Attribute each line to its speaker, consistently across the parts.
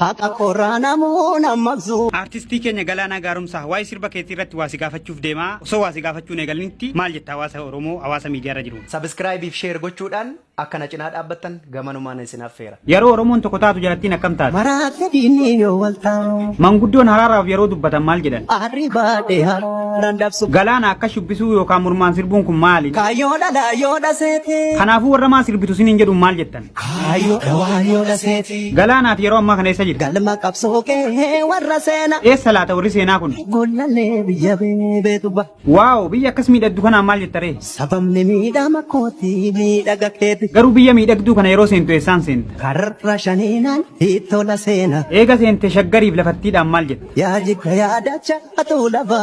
Speaker 1: Haqa korraa namuun ammaqsu.
Speaker 2: Aartistii keenya Galaanaa Gaaromsaa, waa'ee sirba keetii irratti waa si gaafachuuf deemaa. Osoo waa si gaafachuun eegalinitti, maal jetta hawaasa Oromoo, hawaasa miidiyaarra jiru?
Speaker 3: Subscribe fi share gochuudhaan akka na cinaa dhaabbattan gamanumaan isin affeera.
Speaker 2: Yeroo Oromoon tokko taatu jalattiin akkam taate?
Speaker 1: Maraate diinni yoo wal taa'u.
Speaker 2: Manguddoon haraaraaf yeroo dubbatan maal jedhan?
Speaker 1: Arri baadhee haraan dabsu.
Speaker 2: Galaana, akka shubbisuu yookaan mormaan sirbuun kun maali?
Speaker 1: Kaayyoo dhalaa yoo dhaseete.
Speaker 2: Kanaafuu warra maa sirbitu siniin jedhuun maal jettan?
Speaker 1: Kaayyoo dhawaa yoo dhaseete.
Speaker 2: Galaanaati, yeroo ammaa kana eessa jirta?
Speaker 1: Galma qabsoo kee warra seenaa.
Speaker 2: Eessa laata warri seenaa kun?
Speaker 1: Gollallee biyya beetuba.
Speaker 2: Wow, biyya akkas miidhagdu kanaan maal jetta ree?
Speaker 1: Sababni miidhama kooti miidhaga keeti.
Speaker 2: Garuu biyya miidhagduu kana yeroo seentu eessaan seenta?
Speaker 1: Karra shaniinaan ittoola seena.
Speaker 2: Eega seente Shaggariif lafattiidhaan maal jetta?
Speaker 1: Yaa jidda yaadacha tuu lafa.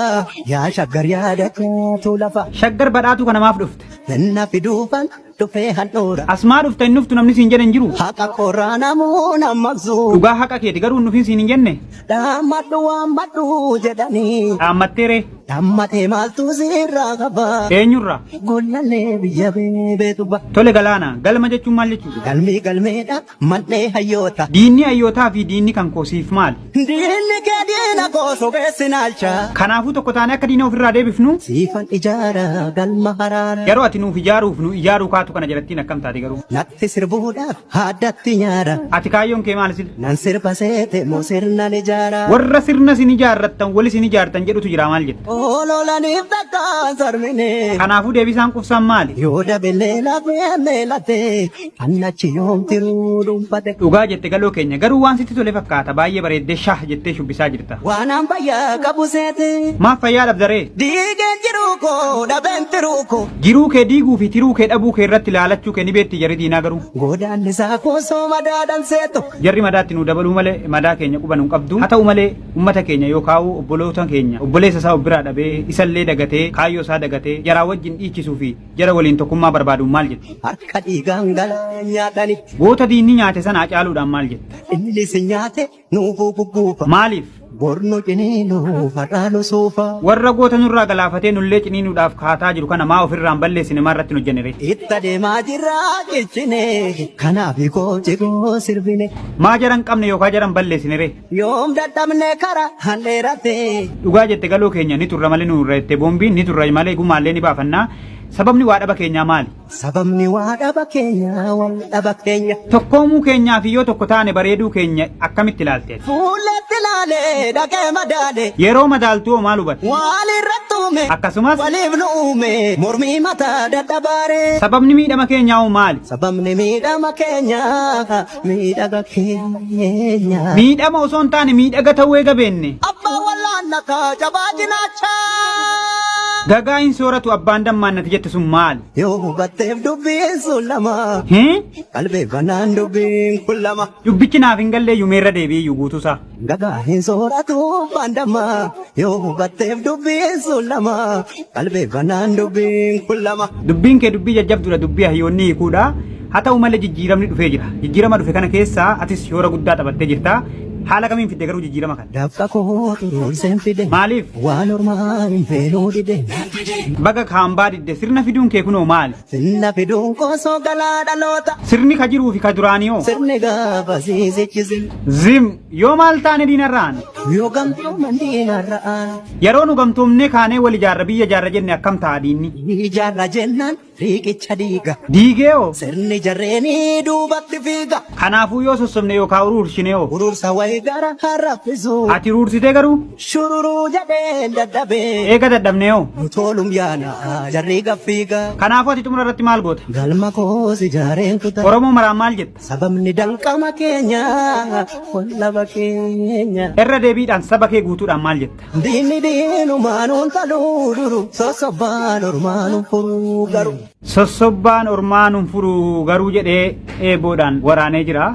Speaker 1: Yaa Shaggar yaadacha tuu lafa.
Speaker 2: Shaggar badhaatuu kana maaf dhufte?
Speaker 1: Inna fiduufan dhufee handhuura.
Speaker 2: Asmaa dhufte, hin dhuftu namni siin jedhan jiru?
Speaker 1: Haqa korraa namuun ammaqsu.
Speaker 2: Dhugaa haqa keeti, garuu hin dhufin siin hin jenne?
Speaker 1: Dhaammadhu waammadhu jedhanii.
Speaker 2: Dhaammattee ree?
Speaker 1: Dhaammatee maaltu sirraa qaba?
Speaker 2: Eenyurraa?
Speaker 1: Gollallee biyya beetuba.
Speaker 2: Tole Galaana, galma jechuun maal jechuudha?
Speaker 1: Galmi galmeedha mandhee hayyoota.
Speaker 2: Diinni hayyootaa fi diinni kan koo siif maali?
Speaker 1: Diinni kee diina koo sobeessi naalcha.
Speaker 2: Kanaafuu tokko taanee akka diina ofirraa deebifnu.
Speaker 1: Siifan ijaara galma haraara.
Speaker 2: Yeroo ati nuuf ijaaruuf nu ijaaruu kaatu kana jalattiin akkam taate garuu?
Speaker 1: Natti sirbuudhaaf addatti nyaara.
Speaker 2: Ati kaayyoon kee maali sila?
Speaker 1: Nan sirba seete moo sirnan ijaara?
Speaker 2: Warra sirna sin ijaarrattan, wali sin ijaartan jedhutu jira, maal jetta?
Speaker 1: Ololaniif takkaan sarmine.
Speaker 2: Kanaafuu deebisaan qubsaan maali?
Speaker 1: Yoo dabelee lafee meelate annachi yoom tiruu dhuunfate.
Speaker 2: Dhugaa jette galoo keenya, garuu waan sitti tole fakkaata, baay'ee bareeddee shah jettee shubbisaa jirta.
Speaker 1: Waan fayyaa qabu seete.
Speaker 2: Maaf fayyaa dhabdaree?
Speaker 1: Diigeen jiruu koo dhabeen tiruu koo.
Speaker 2: Jiruu kee diiguu fi tiruu kee dhabuu kee irratti ilaalachuu kee ni beekti jarri diinaa garuu.
Speaker 1: Godaanni isaa koosoo madaadhaan seetu.
Speaker 2: Jarri madaatti nu dabaluu malee madaa keenya quba nu qabdu. Haa ta'u malee ummata keenya yookaan obboloota keenya, obboleessa isaa of biraa dhabee, isallee dagatee, kaayyoo isaa dagatee jaraa wajjin dhiichisuu fi jara waliin tokkummaa barbaaduun maal jetta?
Speaker 1: Harka dhiigaan galaa nyaatani.
Speaker 2: Goota diinni nyaate sana caaluudhaan maal jetta?
Speaker 1: Inni si nyaate nuufuu gugguufa.
Speaker 2: Maaliif?
Speaker 1: Borno ciniinuu farraanu suufa.
Speaker 2: Warra goota nurraa galaafatee nullee ciniinuudhaaf kaataa jiru kana maa ofirraan balleessine, maa irratti hin hojjenne ree?
Speaker 1: Itti adeemaa jirraa cichine. Kanaaf koo cigoo sirbine.
Speaker 2: Maa jaran qabne yookaan jaran balleessine ree?
Speaker 1: Yoom dadhabne kara handheerate.
Speaker 2: Dhugaa jette galoo keenya, ni turra malee nurra jettee boombiin, ni turra malee gumaallee ni baafannaa. Sababni waa dhaba keenyaa maali?
Speaker 1: Sababni waa dhaba keenya wal dhaba keenya.
Speaker 2: Tokkoomuu keenyaa fi yoo tokko taane bareeduu keenya akkamitti ilaalte?
Speaker 1: Fuulletti ilaalee dhaqee madaale.
Speaker 2: Yeroo madaaltuu hoo maal hubatte?
Speaker 1: Waal irratti uume.
Speaker 2: Akkasumas
Speaker 1: Waliif nu uume mormii mataa dadhabaare.
Speaker 2: Sababni miidhama keenyaa hoo maali?
Speaker 1: Sababni miidhama keenya miidhaga keenya.
Speaker 2: Miidhama osoo hin taane miidhaga ta'uu eega beenne.
Speaker 1: Abbaa wallaannataa jabaa jinaachaa.
Speaker 2: Gagaa hin sooratu abbaan dammaannati jette sun maali?
Speaker 1: Yoo hubatteef dubbiin sun lama.
Speaker 2: Hii?
Speaker 1: Qalbeeffannaan dubbiin kun lama.
Speaker 2: Dubbichi naaf hin gallee, yumeerra deebi'ee guutuusaa.
Speaker 1: Gagaa hin sooratu abbaan dammaa. Yoo hubatteef dubbiin sun lama. Qalbeeffannaan dubbiin kun lama.
Speaker 2: Dubbiin kee dubbii jajjabduudha, dubbii hayyoonni hiikuudha. Haa ta'u malee jijjiiramni dhufee jira. Jijjiirama dhufe kana keessaa atis shoora guddaa taphattee jirta. Haala kamiin fidde garuu jijjiirama kana?
Speaker 1: Dafqa koo xuruurseen fide.
Speaker 2: Maaliif?
Speaker 1: Waan ormaa hin feenuu dide.
Speaker 2: Baga kaambaa didde, sirna fiduun kee kunoo maali?
Speaker 1: Sirna fiduun koosoo galaa dhaloota.
Speaker 2: Sirni ka jiruu fi ka duraanii hoo?
Speaker 1: Sirni gaafa siisichise.
Speaker 2: Zim yoo maal taane diinarraan?
Speaker 1: Yoo gamtooman diinarra'aan.
Speaker 2: Yeroo nu gamtoomnee kaanee wal ijaarra, biyya ijaarra jenne akkam ta'a diinni?
Speaker 1: Ijaarra jennaan riiqicha diiga.
Speaker 2: Diigee hoo?
Speaker 1: Sirni jarreenii duubatti fiiga.
Speaker 2: Kanaafuu yoo sossobne yookaan uruurshine hoo?
Speaker 1: Urursa wayii gara harraffisu.
Speaker 2: Ati uruursitee garuu?
Speaker 1: Shururuu jedhee dadhabee.
Speaker 2: Eega dadhabnee hoo?
Speaker 1: Nu tolum yaana jarri gaffiiga.
Speaker 2: Kanaafuu ati xumura irratti maal goota?
Speaker 1: Galma koos ijaareen kuta.
Speaker 2: Oromoo maraan maal jetta?
Speaker 1: Sababni danqama keenya wallaba keenya.
Speaker 2: Irra deebiidhaan saba kee guutuudhaan maal jetta?
Speaker 1: Diinni diinumaan taluu duru sossobbaan ormaan furuu garuu.
Speaker 2: Sossobbaan ormaa nun furu garuu jedhee eeboodhaan waraanee jira.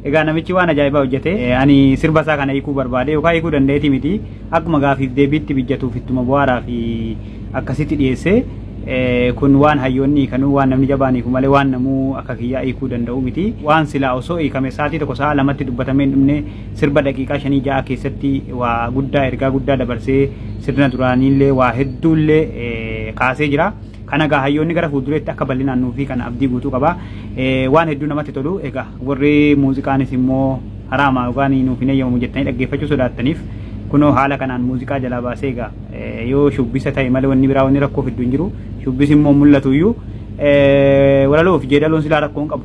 Speaker 2: Egaa namichi waan ajaa'ibaa hojjete. Ani sirba isaa kana hiikuu barbaade yookaan hiikuu danda'eeti miti. Akkuma gaafiif deebiitti bijjatuuf ittuma bu'aaraa fi akkasitti dhiyeesse. Kun waan hayyoonni hiikanuu, waan namni jabaan hiiku malee waan namuu akka kiyyaa hiikuu danda'u miti. Waan silaa osoo hiikame sa'aatii 1, sa'a 2tti dubbatamee hin dhumne, sirba daqiiqaa 5 6 keessatti waa guddaa, ergaa guddaa dabarsee, sirna duraaniillee waa hedduullee kaasee jira. Kana egaa hayyoonni gara fuuldureetti akka bal'inaan nuufii kana abdii guutuu qaba. Waan hedduu namatti tolu. Egaa warri muuziqaanis immoo haraama yookaan nuuf hin eeyyamamu jettanii dhaggeeffachuu sodaattaniif kunoo haala kanaan muuziqaa jalaa baasee egaa yoo shubbisa ta'e malee wanni biraa wanni rakkoo fiddu hin jiru. Shubbisi immoo mul'atu iyyuu walaloo fi jeedaloon silaa rakkoo hin qabu.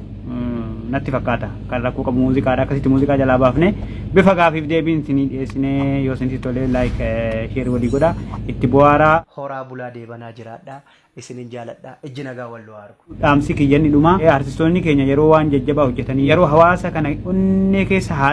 Speaker 2: Natti fakkaata kan rakkoo qabu muuziqaadha. Akkasitti muuziqaa jalaa baafne bifa gaafiif deebiin isinii dhiyeessinee, yoo isinitti tolee like, share walii godha, itti bu'aaraa.
Speaker 3: Horaa bulaa, deebanaa, jiraadhaa. Isinin jaaladhaa. Ijji nagaa wal argu.
Speaker 2: Dhaamsi kiyyanni dhuma, artistoonni keenya yeroo waan jajjabaa hojjetanii, yeroo hawaasa kana onnee keessa haala